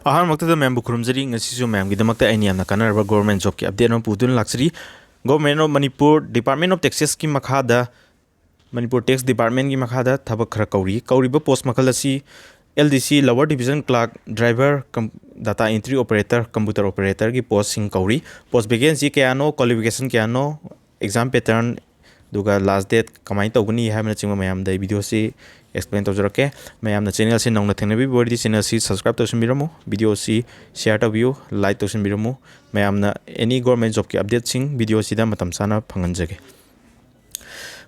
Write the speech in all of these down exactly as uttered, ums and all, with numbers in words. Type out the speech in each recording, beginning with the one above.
ꯑꯍꯥꯟꯕꯃꯛꯇꯗ ꯃꯌꯥꯝꯕꯨ ꯈꯨꯔꯨꯝꯖꯔꯤ꯫ ꯉꯁꯤꯁꯨ ꯃꯌꯥꯝꯒꯤꯗꯃꯛꯇ ꯑꯩꯅ ꯌꯥꯝꯅ ꯀꯥꯟꯅꯔꯕ government jobꯀꯤ update ꯑꯃ ꯄꯨꯗꯨꯅ ꯂꯥꯛꯆꯔꯤ꯫ Government of Manipur Department of Taxesꯀꯤ ꯃꯈꯥꯗ, ꯃꯅꯤꯄꯨꯔ Tax Departmentꯀꯤ ꯃꯈꯥꯗ ꯊꯕꯛ ꯈꯔ ꯀꯧꯔꯤ꯫ ꯀꯧꯔꯤꯕ post ꯃꯈꯜ ꯑꯁꯤ L D C, Lower Division Clerk, Driver, com-, Data Entry Operator, Computer Operatorꯒꯤ postꯁꯤꯡ ꯀꯧꯔꯤ꯫ Post vacancy ꯀꯌꯥꯅꯣ, qualification ꯀꯌꯥꯅꯣ, exam pattern, ꯑꯗꯨꯒ last date ꯀꯃꯥꯏꯅ ꯇꯧꯒꯅꯤ ꯍꯥꯏꯕꯅꯆꯤꯡꯕ ꯃꯌꯥꯝꯗ ꯑꯩ videoꯁꯤ explain ꯇꯧꯖꯔꯛꯀꯦ꯫ ꯃꯌꯥꯝꯅ channelꯁꯤ ꯅꯧꯅ ꯊꯦꯡꯅꯕꯤꯕ ꯑꯣꯏꯔꯗꯤ channelꯁꯤ subscribe ꯇꯧꯁꯤꯟꯕꯤꯔꯝꯃꯨ, videoꯁꯤ share ꯇꯧꯕꯤꯌꯨ, like ꯇꯧꯁꯤꯟꯕꯤꯔꯝꯃꯨ꯫ ꯃꯌꯥꯝꯅ any government jobꯀꯤ updateꯁꯤꯡ videoꯁꯤꯗ ꯃꯇꯝ ꯆꯥꯅ ꯐꯪꯍꯟꯖꯒꯦ꯫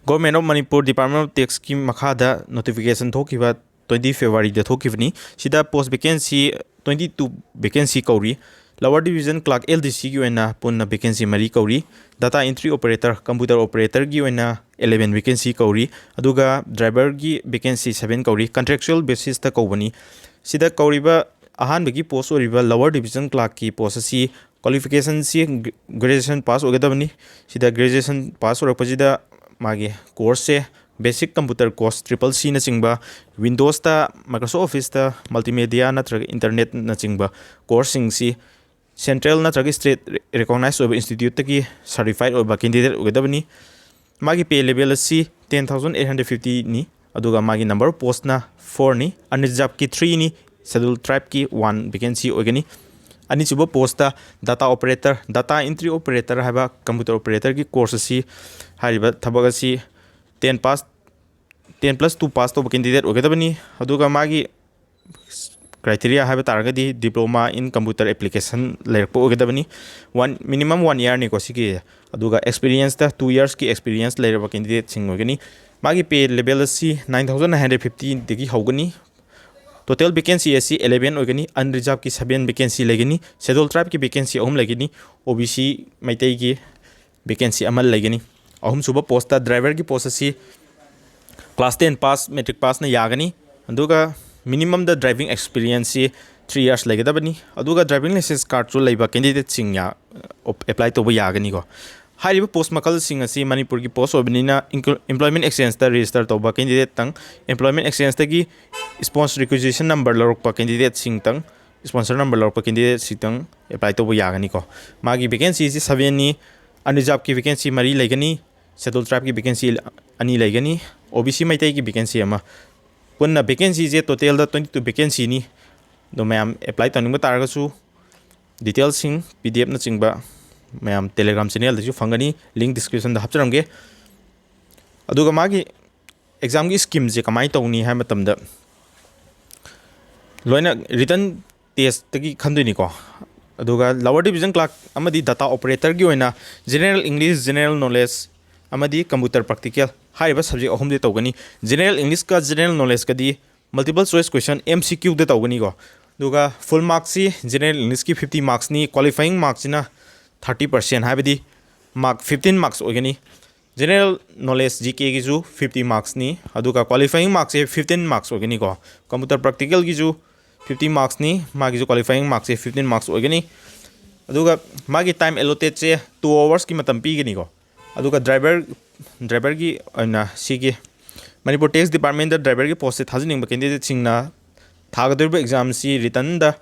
Government of Manipur Department of Taxꯀꯤ ꯃꯈꯥꯗ notification ꯊꯣꯛꯈꯤꯕ twenty Februaryꯗ ꯊꯣꯛꯈꯤꯕꯅꯤ꯫ ꯁꯤꯗ post vacancy twenty two vacancy ꯀꯧꯔꯤ꯫ Lower Division Clerk L D Cꯒꯤ ꯑꯣꯏꯅ ꯄꯨꯟꯅ vacancy ꯃꯔꯤ ꯀꯧꯔꯤ꯫ Data Entry Operator, Computer Operatorꯒꯤ ꯑꯣꯏꯅ eleven vacancy ꯀꯧꯔꯤ꯫ ꯑꯗꯨꯒ Driverꯒꯤ vacancy seven ꯀꯧꯔꯤ꯫ Contractual basisꯇ ꯀꯧꯕꯅꯤ꯫ ꯁꯤꯗ ꯀꯧꯔꯤꯕ ꯑꯍꯥꯟꯕꯒꯤ post ꯑꯣꯏꯔꯤꯕ Lower Division Clerkꯀꯤ post ꯑꯁꯤ qualificationꯁꯤ gr-, graduation pass ꯑꯣꯏꯒꯗꯕꯅꯤ꯫ ꯁꯤꯗ graduation pass ꯑꯣꯏꯔꯛꯄꯁꯤꯗ ꯃꯥꯒꯤ courseꯁꯦ basic computer course, triple Cꯅꯆꯤꯡꯕ, Windowsꯇ, Microsoft Officeꯇ, multimedia ꯅꯠꯇ꯭ꯔꯒ internetꯅꯆꯤꯡꯕ courseꯁꯤꯡꯁꯤ central ꯅꯠꯇ꯭ꯔꯒ state recognized ꯑꯣꯏꯕ instituteꯇꯒꯤ certified ꯑꯣꯏꯕ candidate ꯑꯣꯏꯒꯗꯕꯅꯤ꯫ ꯃꯥꯒꯤ pay level ꯑꯁꯤ ten thousand eight hundred fiftyꯅꯤ, ꯑꯗꯨꯒ ꯃꯥꯒꯤ number of postꯅ fourꯅꯤ, unreservedꯀꯤ threeꯅꯤ, Scheduled Tribeꯀꯤ one vacancy ꯑꯣꯏꯒꯅꯤ꯫ ꯑꯅꯤꯁꯨꯕ postꯇ Data Operator, Data Entry Operator ꯍꯥꯏꯕ computer operatorꯒꯤ course ꯑꯁꯤ, ꯍꯥꯏꯔꯤꯕ ꯊꯕꯛ ꯑꯁꯤ ten pass, ten plus two pass ꯇꯧꯕ candidate ꯑꯣꯏꯒꯗꯕꯅꯤ꯫ ꯑꯗꯨꯒ ꯃꯥꯒꯤ criteria ꯍꯥꯏꯕ ꯇꯥꯔꯒꯗꯤ diploma in computer application ꯂꯩꯔꯛꯄ ꯑꯣꯏꯒꯗꯕꯅꯤ꯫ One, minimum one yearꯅꯤꯀꯣ ꯁꯤꯒꯤ꯫ ꯑꯗꯨꯒ experienceꯇ two yearsꯀꯤ experience ꯂꯩꯔꯕ candidateꯁꯤꯡ ꯑꯣꯏꯒꯅꯤ꯫ ꯃꯥꯒꯤ pay level ꯑꯁꯤ nine thousand nine hundred fiftyꯗꯒꯤ ꯍꯧꯒꯅꯤ꯫ Total vacancy ꯑꯁꯤ eleven ꯑꯣꯏꯒꯅꯤ꯫ Unreservedꯀꯤ seven vacancy ꯂꯩꯒꯅꯤ꯫ Scheduled Tribeꯀꯤ vacancy ꯑꯍꯨꯝ ꯂꯩꯒꯅꯤ꯫ O B C ꯃꯩꯇꯩꯒꯤ vacancy ꯑꯃ ꯂꯩꯒꯅꯤ꯫ ꯑꯍꯨꯝꯁꯨꯕ postꯇ driverꯒꯤ post ꯑꯁꯤ class ten pass, matric passꯅ ꯌꯥꯒꯅꯤ꯫ ꯑꯗꯨꯒ minimumꯗ driving experienceꯁꯤ three years ꯂꯩꯒꯗꯕꯅꯤ꯫ ꯑꯗꯨꯒ driving license cardꯁꯨ ꯂꯩꯕ candidateꯁꯤꯡ ꯌꯥ-, op-, apply ꯇꯧꯕ ꯌꯥꯒꯅꯤꯀꯣ꯫ ꯍꯥꯏꯔꯤꯕ post ꯃꯈꯜꯁꯤꯡ ꯑꯁꯤ ꯃꯅꯤꯄꯨꯔꯒꯤ post ꯑꯣꯏꯕꯅꯤꯅ inclu-, employment exchangeꯇ register ꯇꯧꯕ candidateꯇꯪ, employment exchangeꯇꯒꯤ sponge requisition number ꯂꯧꯔꯛꯄ candidateꯁꯤꯡꯇꯪ, sponsor number ꯂꯧꯔꯛꯄ candidate sitting apply ꯇꯧꯕ ꯌꯥꯒꯅꯤꯀꯣ꯫ ꯃꯥꯒꯤ vacancy ꯁꯤ seven ꯅꯤ, unreserved ꯀꯤ vacancy ꯃꯔꯤ ꯂꯩꯒꯅꯤ, schedule tribe ꯀꯤ vacancy ꯑꯅꯤ ꯂꯩꯒꯅꯤ, O B C ꯃꯩꯇꯩꯒꯤ vacancy ꯑꯃ꯫ ꯄꯨꯟꯅ vacancy ꯁꯦ total ꯗ twenty two vacancy ꯅꯤ꯫ ꯑꯗꯣ ꯃꯌꯥꯝ apply ꯇꯧꯅꯤꯡꯕ ꯇꯥꯔꯒꯁꯨ details ꯁꯤꯡ P D F ꯅꯆꯤꯡꯕ ꯃꯌꯥꯝ Telegram channel ꯗꯁꯨ ꯐꯪꯒꯅꯤ, link description ꯗ ꯍꯥꯞꯆꯔꯝꯒꯦ꯫ ꯑꯗꯨꯒ ꯃꯥꯒꯤ exam ꯒꯤ scheme ꯁꯦ ꯀꯃꯥꯏꯅ ꯇꯧꯅꯤ ꯍꯥꯏꯕ ꯃꯇꯝꯗ, ꯂꯣꯏꯅ written test ꯇꯒꯤ ꯈꯟꯗꯣꯏꯅꯤꯀꯣ꯫ ꯑꯗꯨꯒ lower division clerk ꯑꯃꯗꯤ data operator ꯒꯤ ꯑꯣꯏꯅ general English, general knowledge ꯑꯃꯗꯤ computer practical ꯍꯥꯏꯔꯤꯕ subject ꯑꯍꯨꯝꯁꯦ ꯇꯧꯒꯅꯤ꯫ General English ꯀ general knowledge ꯀꯗꯤ multiple choice question, M C Q ꯗ ꯇꯧꯒꯅꯤꯀꯣ꯫ ꯑꯗꯨꯒ full marks ꯁꯤ general English ꯀꯤ fifty marks ꯅꯤ, qualifying marks ꯁꯤꯅ thirty percent, ꯍꯥꯏꯕꯗꯤ mark fifteen marks ꯑꯣꯏꯒꯅꯤ꯫ General knowledge, G K ꯒꯤꯁꯨ fifty marks ꯅꯤ, ꯑꯗꯨꯒ qualifying marks ꯁꯦ fifteen marks ꯑꯣꯏꯒꯅꯤꯀꯣ꯫ Computer practical ꯒꯤꯁꯨ fifty marks ꯅꯤ, ꯃꯥꯒꯤꯁꯨ qualifying marks ꯁꯦ fifteen marks ꯑꯣꯏꯒꯅꯤ꯫ ꯑꯗꯨꯒ ꯃꯥꯒꯤ time allotted ꯁꯦ two hours ꯀꯤ ꯃꯇꯝ ꯄꯤꯒꯅꯤꯀꯣ꯫ ꯑꯗꯨꯒ driver, driver ꯒꯤ ꯑꯣꯏꯅ ꯁꯤꯒꯤ ꯃꯅꯤꯄꯨꯔ Tax Department ꯇ driver ꯒꯤ post ꯁꯦ ꯊꯥꯖꯅꯤꯡꯕ candidate ꯁꯤꯡꯅ ꯊꯥꯒꯗꯧꯔꯤꯕ exam ꯁꯤ written the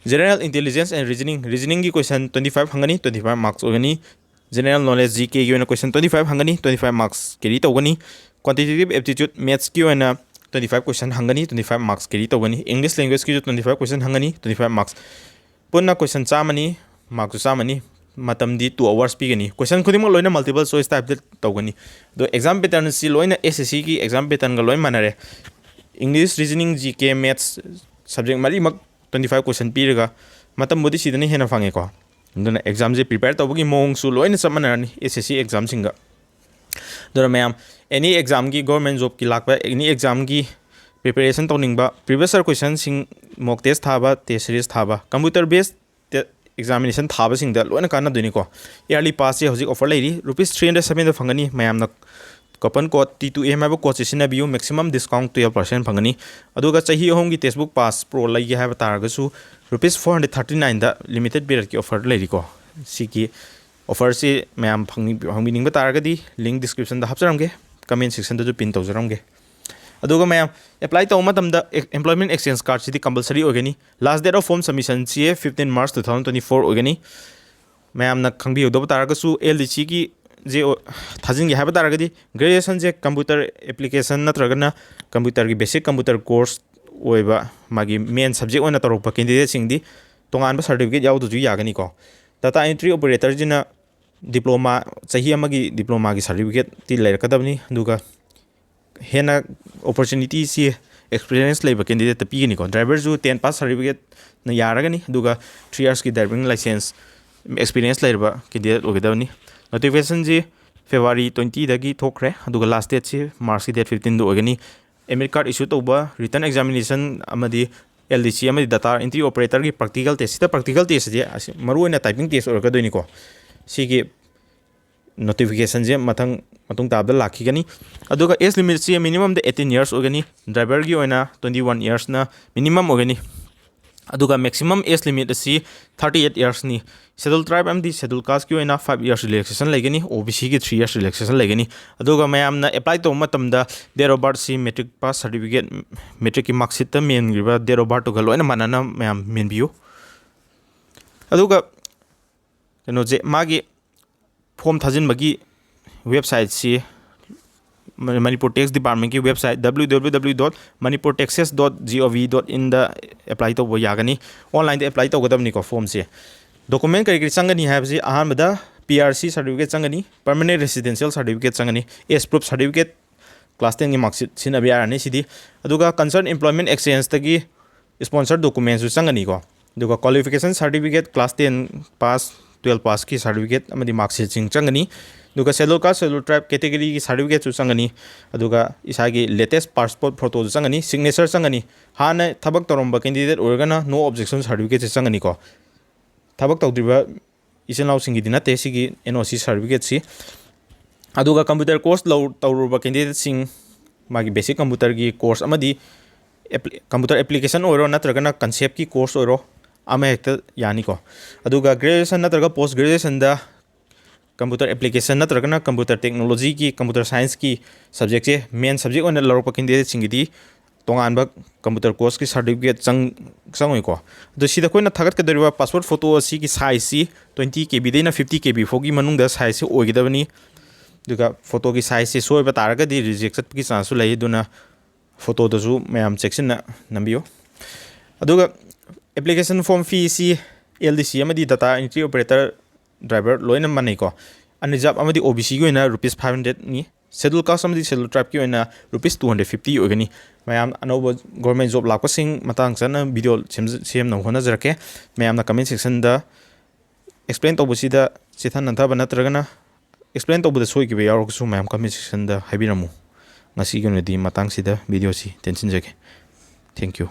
general intelligence and reasoning, reasoning ꯒꯤ question twenty five ꯍꯪꯒꯅꯤ, twenty five marks ꯑꯣꯏꯒꯅꯤ꯫ General knowledge, G K ꯒꯤ ꯑꯣꯏꯅ question twenty five ꯍꯪꯒꯅꯤ, twenty five marks carry ꯇꯧꯒꯅꯤ꯫ Quantitative aptitude, maths ꯀꯤ ꯑꯣꯏꯅ twenty five question ꯍꯪꯒꯅꯤ, twenty five marks carry ꯇꯧꯒꯅꯤ꯫ English language ꯀꯤꯁꯨ twenty five question ꯍꯪꯒꯅꯤ, twenty five marks꯫ ꯄꯨꯟꯅ question ꯆꯥꯝꯃꯅꯤ, mark ꯁꯨ ꯆꯥꯝꯃꯅꯤ꯫ ꯃꯇꯝꯗꯤ two hours ꯄꯤꯒꯅꯤ꯫ Question ꯈꯨꯗꯤꯡꯃꯛ ꯂꯣꯏꯅ multiple choice type ꯇ ꯇꯧꯒꯅꯤ꯫ ꯑꯗꯣ exam pattern ꯁꯤ ꯂꯣꯏꯅ S S C ꯒꯤ exam pattern ꯒ ꯂꯣꯏ ꯃꯥꯟꯅꯔꯦ꯫ English, reasoning, G K, maths subject ꯃꯔꯤꯃꯛ twenty five question ꯄꯤꯔꯒ ꯃꯇꯝꯕꯨꯗꯤ ꯁꯤꯗꯅ ꯍꯦꯟꯅ ꯐꯪꯉꯦꯀꯣ꯫ ꯑꯗꯨꯅ exam ꯁꯦ prepare ꯇꯧꯕꯒꯤ ꯃꯑꯣꯡꯁꯨ ꯂꯣꯏꯅ ꯆꯞ ꯃꯥꯟꯅꯔꯅꯤ S S C exam ꯁꯤꯡꯒ꯫ ꯑꯗꯨꯅ ꯃꯌꯥꯝ any exam ꯒꯤ, government job ꯀꯤ ꯂꯥꯛꯄ any exam ꯒꯤ preparation ꯇꯧꯅꯤꯡꯕ, previous year question ꯁꯤꯡ, mock test ꯊꯥꯕ, test series ꯊꯥꯕ, computer based examination ꯊꯥꯕꯁꯤꯡꯗ ꯂꯣꯏꯅ ꯀꯥꯟꯅꯗꯣꯏꯅꯤꯀꯣ꯫ Yearly pass ꯁꯦ ꯍꯧꯖꯤꯛ offer ꯂꯩꯔꯤ, rupees three hundred seven ꯗ ꯐꯪꯒꯅꯤ꯫ ꯃꯌꯥꯝꯅ coupon code T two M ꯍꯥꯏꯕ code ꯁꯦ ꯁꯤꯖꯤꯟꯅꯕꯤꯌꯨ, maximum discount twelve percent ꯐꯪꯒꯅꯤ꯫ ꯑꯗꯨꯒ ꯆꯍꯤ ꯑꯍꯨꯝꯒꯤ textbook pass pro ꯂꯩꯒꯦ ꯍꯥꯏꯕ ꯇꯥꯔꯒꯁꯨ rupees four hundred thirty nine ꯗ limited period ꯀꯤ offer ꯂꯩꯔꯤꯀꯣ꯫ ꯁꯤꯒꯤ offer ꯁꯤ ꯃꯌꯥꯝ ꯐꯪꯅꯤꯡ-, ꯐꯪꯕꯤꯅꯤꯡꯕ ꯇꯥꯔꯒꯗꯤ link description ꯗ ꯍꯥꯞꯆꯔꯝꯒꯦ, comment section ꯗꯁꯨ pin ꯇꯧꯖꯔꯝꯒꯦ꯫ ꯑꯗꯨꯒ ꯃꯌꯥꯝ, ꯑꯦꯄ꯭ꯂꯥꯏ ꯇꯧꯕ ꯃꯇꯝꯗ employment exchange card ꯁꯤꯗꯤ compulsory ꯑꯣꯏꯒꯅꯤ꯫ Last date of form submission ꯁꯤ fifteen March two thousand twenty four ꯑꯣꯏꯒꯅꯤ꯫ ꯃꯌꯥꯝꯅ ꯈꯪꯕꯤꯍꯧꯗꯕ ꯇꯥꯔꯒꯁꯨ, ꯑꯦꯜ ꯗꯤ ꯁꯤꯒꯤ ꯖꯦ ꯊꯥꯖꯤꯟꯒꯦ ꯍꯥꯏꯕ ꯇꯥꯔꯒꯗꯤ, graduation ꯁꯦ computer application ꯅꯠꯇ꯭ꯔꯒꯅ computer ꯒꯤ basic computer course ꯑꯣꯏꯕ ꯃꯥꯒꯤ main subject ꯑꯣꯏꯅ ꯇꯧꯔꯛꯄ candidate ꯁꯤꯡꯗꯤ ꯇꯣꯉꯥꯟꯕ certificate ꯌꯥꯎꯗ꯭ꯔꯁꯨ ꯌꯥꯒꯅꯤꯀꯣ꯫ Data entry operator ꯁꯤꯅ diploma, ꯆꯍꯤ ꯑꯃꯒꯤ diploma ꯒꯤ certificate ꯇꯤ ꯂꯩꯔꯛꯀꯗꯕꯅꯤ꯫ ꯑꯗꯨꯒ ꯍꯦꯟꯅ opportunity ꯁꯤ experience ꯂꯩꯕ candidate ꯇ ꯄꯤꯒꯅꯤꯀꯣ꯫ Driver ꯁꯨ ten pass certificate ꯅ ꯌꯥꯔꯒꯅꯤ, ꯑꯗꯨꯒ three years ꯀꯤ driving license experience ꯂꯩꯔꯕ candidate ꯑꯣꯏꯒꯗꯕꯅꯤ꯫ Notification ꯁꯤ February twenty ꯗꯒꯤ ꯊꯣꯛꯈ꯭ꯔꯦ, ꯑꯗꯨꯒ last date ꯁꯤ March ꯀꯤ date fifteen ꯗ ꯑꯣꯏꯒꯅꯤ꯫ Admit card issue ꯇꯧꯕ, written examination ꯑꯃꯗꯤ ꯑꯦꯜ ꯗꯤ ꯁꯤ ꯑꯃꯗꯤ data entry operator ꯒꯤ practical test, ꯁꯤꯗ practical test ꯁꯤꯗꯤ ꯑꯁꯤ ꯃꯔꯨꯑꯣꯏꯅ typing test ꯑꯣꯏꯔꯛꯀꯗꯣꯏꯅꯤꯀꯣ꯫ ꯁꯤꯒꯤ notification ꯁꯦ ꯃꯊꯪ, ꯃꯇꯨꯡ ꯇꯥꯕꯗ ꯂꯥꯛꯈꯤꯒꯅꯤ꯫ ꯑꯗꯨꯒ age limit ꯁꯤ minimum ꯗ eighteen years ꯑꯣꯏꯒꯅꯤ, driver ꯒꯤ ꯑꯣꯏꯅ twenty one years ꯅ minimum ꯑꯣꯏꯒꯅꯤ꯫ ꯑꯗꯨꯒ maximum age limit ꯑꯁꯤ thirty eight years ꯅꯤ꯫ Schedule tribe ꯑꯃꯗꯤ schedule caste ꯀꯤ ꯑꯣꯏꯅ five years relaxation ꯂꯩꯒꯅꯤ, ꯑꯣ ꯕꯤ ꯁꯤ ꯒꯤ three years relaxation ꯂꯩꯒꯅꯤ꯫ ꯑꯗꯨꯒ ꯃꯌꯥꯝꯅ apply ꯇꯧꯕ ꯃꯇꯝꯗ date of birth ꯁꯤ matric pass certificate, matric ꯀꯤ mark sheet ꯇ ꯃꯦꯟꯈ꯭ꯔꯤꯕ date of birth ꯇꯨꯒ ꯂꯣꯏꯅ ꯃꯥꯟꯅꯅ ꯃꯌꯥꯝ ꯃꯦꯟꯕꯤꯌꯨ꯫ ꯑꯗꯨꯒ ꯀꯩꯅꯣꯁꯦ, ꯃꯥꯒꯤ form ꯊꯥꯖꯤꯟꯕꯒꯤ website ꯁꯤ, ꯃ-, ꯃꯅꯤꯄꯨꯔ Tax Department ꯀꯤ website W W W dot manipur taxes dot gov dot in the apply ꯇꯧꯕ ꯌꯥꯒꯅꯤ꯫ Online ꯗ apply ꯇꯧꯒꯗꯕꯅꯤꯀꯣ form ꯁꯦ꯫ Document ꯀꯔꯤ ꯀꯔꯤ ꯆꯪꯒꯅꯤ ꯍꯥꯏꯕꯁꯤ, ꯑꯍꯥꯟꯕꯗ P R C certificate ꯆꯪꯒꯅꯤ, permanent residential certificate ꯆꯪꯒꯅꯤ, age proof certificate, class ten ꯒꯤ mark sheet ꯁꯤꯖꯤꯟꯅꯕ ꯌꯥꯔꯅꯤ ꯁꯤꯗꯤ꯫ ꯑꯗꯨꯒ concern employment exchange ꯇꯒꯤ sponsor document ꯁꯨ ꯆꯪꯒꯅꯤꯀꯣ꯫ ꯑꯗꯨꯒ qualification certificate, class ten pass, twelve pass ꯀꯤ certificate ꯑꯃꯗꯤ mark sheet ꯁꯤꯡ ꯆꯪꯒꯅꯤ꯫ ꯑꯗꯨꯒ schedule caste, schedule tribe category ꯒꯤ certificate ꯁꯨ ꯆꯪꯒꯅꯤ꯫ ꯑꯗꯨꯒ ꯏꯁꯥꯒꯤ latest passport photo ꯁꯨ ꯆꯪꯒꯅꯤ, signature ꯆꯪꯒꯅꯤ꯫ ꯍꯥꯟꯅ ꯊꯕꯛ ꯇꯧꯔꯝꯕ candidate ꯑꯣꯏꯔꯒꯅ no objection certificate ꯁꯦ ꯆꯪꯒꯅꯤꯀꯣ꯫ ꯊꯕꯛ ꯇꯧꯗ꯭ꯔꯤꯕ ꯏꯆꯤꯜ ꯏꯅꯥꯎꯁꯤꯡꯒꯤꯗꯤ ꯅꯠꯇꯦ ꯁꯤꯒꯤ N O C certificate ꯁꯤ꯫ ꯑꯗꯨꯒ computer course ꯂꯧ-, ꯇꯧꯔꯨꯕ candidate ꯁꯤꯡ, ꯃꯥꯒꯤ basic computer ꯒꯤ course ꯑꯃꯗꯤ appli-, computer application ꯑꯣꯏꯔꯣ ꯅꯠꯇ꯭ꯔꯒꯅ concept ꯀꯤ course ꯑꯣꯏꯔꯣ, ꯑꯃ ꯍꯦꯛꯇ ꯌꯥꯅꯤꯀꯣ꯫ ꯑꯗꯨꯒ graduation ꯅꯠꯇ꯭ꯔꯒ post graduation ꯗ computer application ꯅꯠꯇ꯭ꯔꯒꯅ computer technologyꯒꯤ, computer scienceꯀꯤ subjectꯁꯦ main subject ꯑꯣꯏꯅ ꯂꯧꯔꯛꯄ candidateꯁꯤꯡꯒꯤꯗꯤ ꯇꯣꯉꯥꯟꯕ computer courseꯀꯤ certificate ꯆꯪ ꯆꯪꯉꯣꯏꯀꯣ꯫ ꯑꯗꯣ ꯁꯤꯗ ꯑꯩꯈꯣꯏꯅ ꯊꯥꯒꯠꯀꯗꯧꯔꯤꯕ passport photo ꯑꯁꯤꯒꯤ sizeꯁꯤ twenty KB ꯗꯩꯅ fifty KB ꯐꯥꯎꯒꯤ ꯃꯅꯨꯡꯗ sizeꯁꯤ ꯑꯣꯏꯒꯗꯕꯅꯤ꯫ ꯑꯗꯨꯒ photoꯒꯤ sizeꯁꯤ ꯁꯣꯏꯕ ꯇꯥꯔꯒꯗꯤ reject ꯆꯠꯄꯒꯤ chanceꯁꯨ ꯂꯩ꯫ ꯑꯗꯨꯅ photoꯗꯁꯨ ꯃꯌꯥꯝ ꯆꯦꯛꯁꯤꯟꯅ ꯅꯝꯕꯤꯌꯨ꯫ ꯑꯗꯨꯒ application form feeꯁꯤ LDC ꯑꯃꯗꯤ data entry operator, driver ꯂꯣꯏꯅ ꯃꯥꯟꯅꯩꯀꯣ꯫ Unreserved ꯑꯃꯗꯤ OBCꯒꯤ ꯑꯣꯏꯅ rupees five hundredꯅꯤ꯫ Schedule caste ꯑꯃꯗꯤ schedule tribeꯀꯤ ꯑꯣꯏꯅ rupees two hundred fifty ꯑꯣꯏꯒꯅꯤ꯫ ꯃꯌꯥꯝ ꯑꯅꯧꯕ government job ꯂꯥꯛꯄꯁꯤꯡ ꯃꯇꯥꯡ ꯆꯥꯅ video ꯁꯦꯝꯖ-, ꯁꯦꯝꯅꯕ ꯍꯣꯠꯅꯖꯔꯛꯀꯦ꯫ ꯃꯌꯥꯝꯅ comment sectionꯗ explain ꯇꯧꯕꯁꯤꯗ ꯆꯤꯊ ꯅꯟꯊꯕ ꯅꯠꯇ꯭ꯔꯒꯅ explain ꯇꯧꯕꯗ ꯁꯣꯏꯈꯤꯕ ꯌꯥꯎꯔꯒꯁꯨ ꯃꯌꯥꯝ comment sectionꯗ ꯍꯥꯏꯕꯤꯔꯝꯃꯨ꯫ ꯉꯁꯤꯒꯤ ꯑꯣꯏꯅꯗꯤ ꯃꯇꯥꯡꯁꯤꯗ videoꯁꯤ ꯇꯦꯟꯁꯤꯟꯖꯒꯦ꯫ Thank you꯫